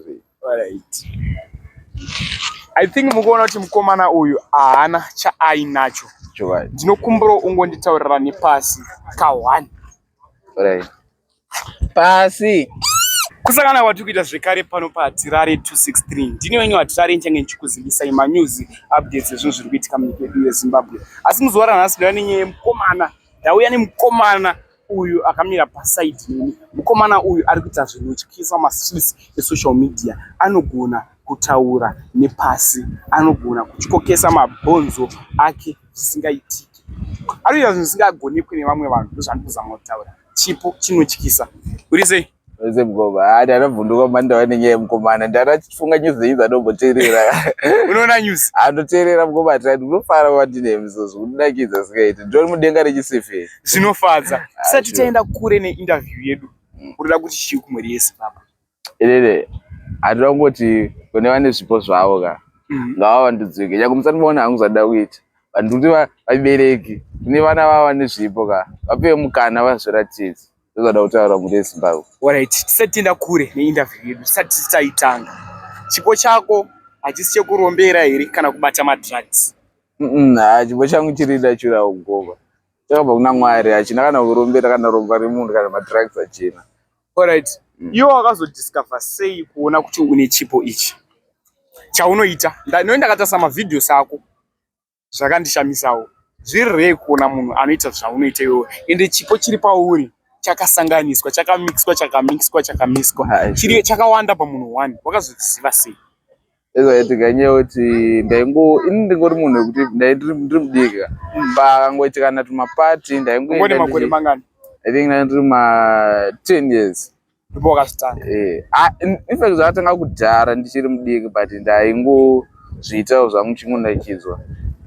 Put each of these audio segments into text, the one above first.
zvei. Alright. I think mukuona kuti mukomana uyu haana chaainacho. Chokwadi. Ndinokumbira ungonditaurira nepasi ka1. Alright. Pasi. Kusangana kwatiri kuita zvekare pano paHatirare 263. Ndini wenyu Hatirare ndichange ndichikuzivisai manews updates ezvinhu zviri kuitika munyika yedu yeZimbabwe. Asi muzuva ranhasi ndauya nenyaya yemukomana. Ndauya nemukomana uyu akamira pasaidi neni. Mukomana uyu ari kuita zvinotyisa mastreets esocial media. Anogona kutaura nepasi, anogona kutyokesa mabhonzo ake zvisingaitiki. Ari kuita zvinhu zvisingagonekwi nevamwe vanhu, ndozvandiri kuzama kutaura. Chipo chinotyisa. Uri sei? Ose mukoma, ah ndakavhunduka mani ndava nenyaya yemukomana. Ndakafunga news dzenyu dzandomboteerera. Unoona news? Andoteerera mukoma Tati, unofara wandine mizozvo, unonakidza singaiti. Ndori mudenga rechiseferi. Zvinofadza. Tisati sure. taenda kure neinterview yedu, unoda kuti chii kumhuri yeZimbabwe? Inini handina kungoti kune vane zvipo zvavo ka ngavavandudzike. Nyangwe musati maona hangu zvandida kuita. But ndiri kuti vabereki kune vana vavo vane zvipo ka vapiwe mukana vazviratidze. Ndozvada kutaura mhuri yeZimbabwe. Alright, tisati taenda kure neinterview yedu, tisati taitanga. Chipo chako hachisi chekurombera here kana kubata madrugs? Haa chipo changu chiri natural mukoma. Chakabva kuna Mwari hachina kana kurombera kana romba remunhu kana madrugs hachina. Alright. Iwe wakazodiscover sei kuona kuti une chipo ichi? Chaunoita. Ndinoenda ndakatarisa mavideos ako. Zvakandishamisawo. Zviri rare kuona munhu anoita zvaunoita iwewe. Ende chipo chiri pauri chakasanganiswa, chakamixwa, chakamixwa, chakamixwa. Hai, Chiri chakawanda pamunhu one. Wakazozviziva sei? Zvaitika nyaya yekuti ndaingo ini ndingori munhu wekuti ndai ndiri mudiki ka. Pakangoitika kana tumapati ndaingoenda Ungone makore mangani? I think ndanga ndiri ma 10 years. Ndipo wakazvitanga. Ah, in fact zvakatanga kudhara ndichiri mudiki but ndaingozviitawo zvangu chingonakidzwa.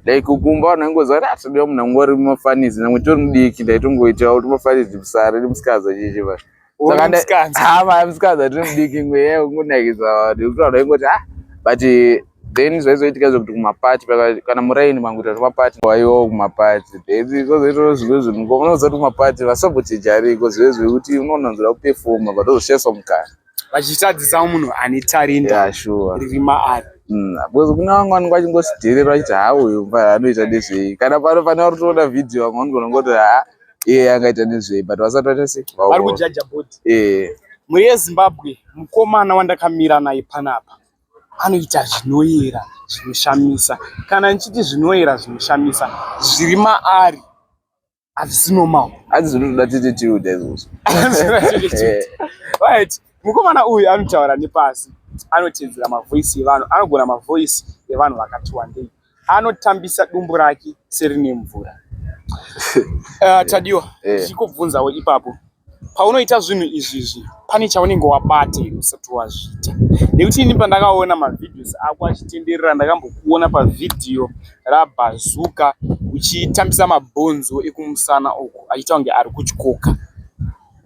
Like kumba vanhu vaingoziva kuti ah todiwa munhu angori mafanizi nyangwe nditori mudiki ndaitongoitawo tumafanizi musare nemusikanzwa chichi ba. Uri Saka musikanzwa. Ah, ma musikanzwa ndiri mudiki ngwe kungonakidza vanhu nekuti vanhu vaingoti ah but then zvaizoitika zvekuti kumapati kana muraini mangu tumapati waiwawo kumapati then zvozoitawo zvimwe zvinhu unoziva kuti kumapati vasabotage ariko zvive zvekuti unoona kupefoma but wozoshaiswa mukana. Vachitadzisa munhu ane tarinda Yeah, sure. riri maari. Because kuna vamwe vanenge vachingosdherera vachiti ha uyu mfana anoita nezvei kana pano pane vari kutoona vhidhiyo vamwe vanogona kungoti ha iye angaita nezvei but vasati vaita sei Vari vaona. kujaja bhodhi. Eh. Mhuri yeZimbabwe, mukomana wandakamira naye panapa anoita zvinoyera zvinoshamisa. Kana ndichiti zvinoyera zvinoshamisa, zviri maari hazvisi normal. Hanzi zvinotoda tete Tilda izvozvo. Right. Mukomana uyu anotaura nepasi, anotedzera mavoice evanhu, anogona mavoice evanhu vakati wandei. Anotambisa dumbu rake serine mvura. Tadiwa, ndichikubvunzawo ipapo. Paunoita zvinhu izvizvi pane chaunenge wabata here usati wazviita? Nekuti ini pandakaona mavideos ako achitenderera ndakambokuona pavhidhiyo raBazuka uchitambisa mabhonzo ekumusana uku achiita kunge ari kutyoka.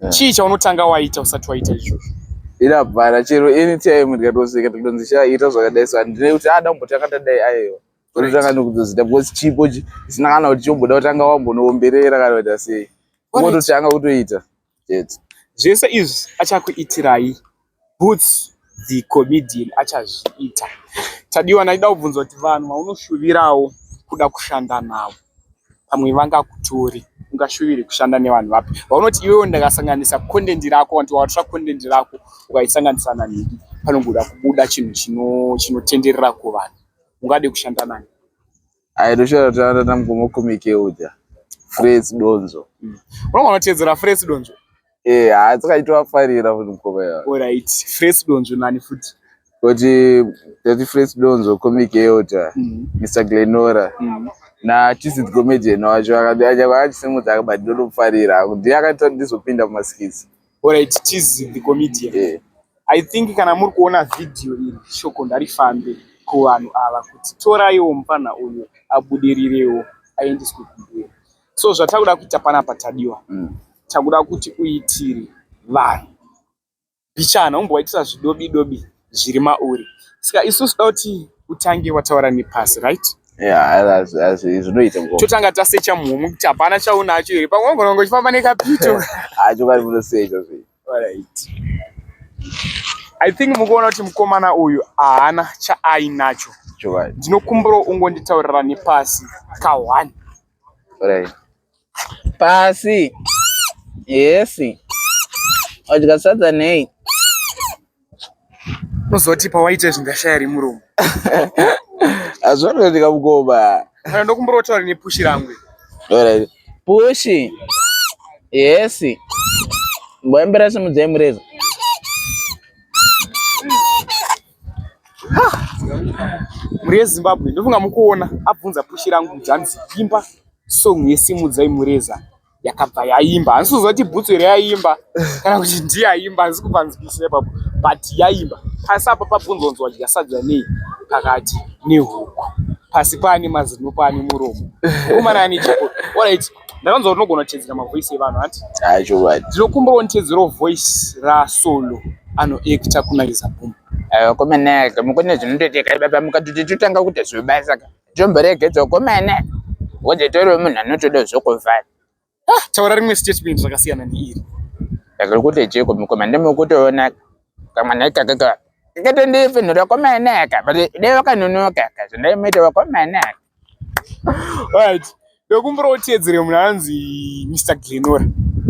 Chii chaunotanga waita usati waita izvozvo? Inabhara chero anytime ndikatosvika ndikatonzi sha ita zvakadai so handinei kuti ah ndambotanga ndadai aiwa. Unotanga nekutozviita because chipo chisina kana kuti chomboda kutanga wambonoomberera kana kuita sei. Ungototanga kutoita chete. Zvese izvi achakuitirai Boots the comedian achazviita. Tadiwa ndaida kubvunza kuti vanhu vaunoshuvirawo kuda kushanda navo pamwe vangakutore ungashuvire kushanda nevanhu vapi vaunoti iwewe ndakasanganisa content rako wanti watora content rako ukaisanganisa nanhingi panongoda kubuda chinhu chinotenderera kuvanhu ungade kushanda nani? Ayi ndoshanda kushanda namukoma Comic Elder Frets Donzo. Unogona kutedzera Frets Donzo? Eh, haa tsakaitovafarira futi mukoma iwayo. Alright, Frets Donzo nani futi? Kuti tati Frets Donzo, Comic Elder, Mr Glenora na Tizit Comedian wacho akachisimudza akabati ndotomufarira hangu ndiye akaita ndizopinda mumaskits. Alright, Tizi the comedian. Eh. I think kana muri kuona vhidhiyo iri shoko ngarifambe kuvanhu ava kuti toraiwo mupfanha uyu abudirirewo aendeswe kumberi. So zvatakuda kuita panapa Tadiwa, takuda kuti uitire vanhu mbichana umbovaitira zvidobi dobi zviri mauri. Saka isusu toda kuti utange wataura nepasi right? Yeah, zvinoita mukoma. Totanga tasecha muhomwe kuti hapana chaunacho here pamwe unogona kunge uchifamba nekapito. Haa chokwadi munosecha zve. Alright. I think mukuona kuti mukomana uyu haana chaainacho. Chokwadi. Ndinokumbira ungonditaurira nepasi ka1. Alright. Pasi. Yes. Wadya sadza nei? Unozoti pawaita izvi ndashaya remuromo. Hazvona kuitika mukoma. Kana ndokumbira utaure nepushi rangu. Alright. Pushi. Yes. Mboembera simudzai mureza. Mhuri yeZimbabwe ndofunga mukuona abvunza pushi rangu kuti hanzi imba song yesimudzai mureza yakabva yaimba. Handisi kuziva kuti bhutsu here yaimba kana kuti ndiye aimba, handisi kupanzwisisa ipapo but yaimba. Pasi apa pabvunzwa kunzi wadya sadza nei pakati nehuku. Pasi paane mazino paane muromo. Mukomana ane chipo. Alright, ndakanzwa kuti unogona kutedzera mavoice evanhu hanti? Hayi chokwadi. Ndinokumbira unditedzerewo voice raSolo anoacta kuna Liza Boom. Vakomana mukone zvinotoitika baba mukatoti totanga kuita zvebasa ka tomboregedza vakomana wozotoriwo munhu anotoda zvokuvhara. Ah, taura rimwe statement rakasiyana neiri. Ndakari kuti chiko mukoma ndimokutoona kamwana ikaka ka kakatondipfinhura vakomana aka but dai vakanonoka ka zvandaimuita vakomana aka. Alright. Ndokumbira utedzere munhu anonzi Mr Glenora.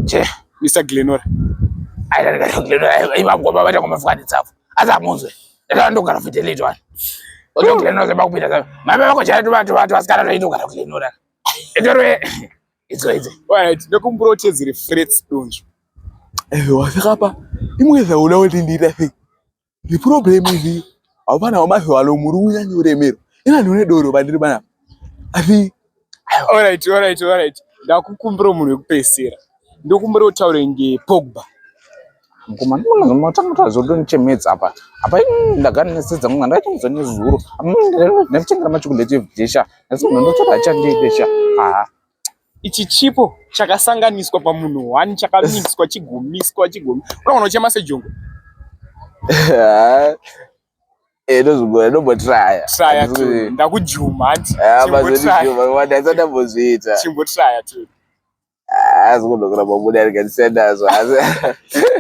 Che. Mr Glenora. Ivagoma vachangomafukani dzavo asi hamunzwe ndakandogara fidelity wani otoglenora sebakupinda mama vako chaitu vatu vatu vasikana zvaitogara kuglenora itorwe idzo idzi. Alright, ndokumbira utedzere Frets Donzvo. Wasvika pa imwe zvauna kuti ndiita sei The problem is hapana wamazuva muri kunyanyoremerwa ina ndine doro pandiri panapa asi Alright, alright, alright. Ndakukumbira munhu wekupedzisira. Ndokumbira utaure ngePogba. Mukoma ndinoona zvotondichemedza apa apa ndagara nesedza mumwe ndakachemedzwa nezuro ndachengera machocolate evhudhesha asi munhu ndotora achandidesha haa Ichi chipo chakasanganiswa pamunhu one chakamixwa chigomiswa chigomi. Unoona uchema sejongwe. Ndozvigona ndombotraya. Traya tu. Ndakujuma hanti. Chimbotraya. Ndambozviita. Chimbotraya tu. Zvinodokera mabuda rikandisendazvo asi.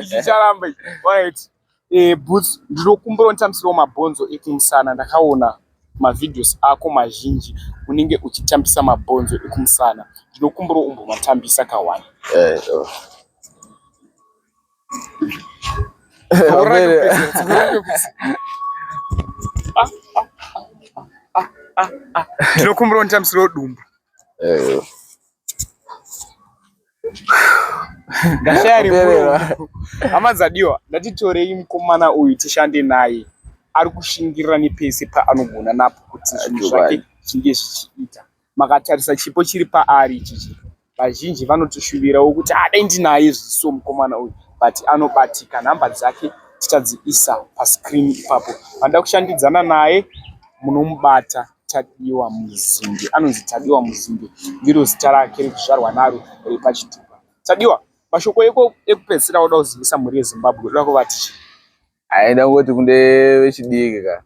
Chicharamba ichi. Alright. Eh, Boots, ndinokumbira unditambisirewo mabhonzo ekumusana. Ndakaona mavideos ako mazhinji unenge uchitambisa mabhonzo ekumusana. Ndinokumbira umbomatambisa kawani. Eh, oh. Ndinokumbira unditambisirewo dumbu. Eh. Ndashaya remuromo. Hama dzadiwa, ndatitorei mukomana uyu tishande naye. Ari kushingirira nepese paanogona napo kuti zvinhu zvake zvinge zvichiita. Makatarisa chipo chiri paari ichichi, vazhinji vanotoshuvirawo kuti ah, dai ndinaye zviso mukomana uyu, but anobatika. Nhamba dzake tichadziisa pascreen ipapo. Vanoda kushandidzana naye munomubata. Tadiwa Muzinde. Anonzi Tadiwa Muzinde ndiro zita rake rekuzvarwa naro repachitupa. Tadiwa, mashoko eko ekupedzisira oda kuzivisa mhuri yeZimbabwe oda kuvati chii? Aida kungoti kune vechidiki ka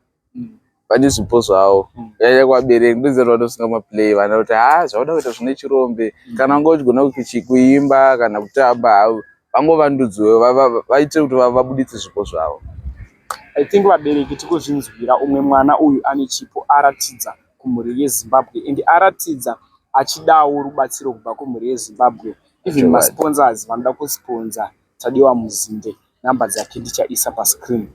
vane zvipo zvavo kunyanya kuvabereki ndoziva vanosunga maplay vana kuti ha zvauda kuita zvine chirombe kana wanga uchigona kuimba kana kutamba havo vangovandudzwe vaite kuti vabuditse zvipo zvavo. I think vabereki tikuzvinzwira umwe mwana uyu ane chipo aratidza kumhuri yeZimbabwe and aratidza achidawo rubatsiro kubva kumhuri yeZimbabwe even masponsors vanoda kusponza Tadiwa Muzinde number dzake ndichaisa pascreen.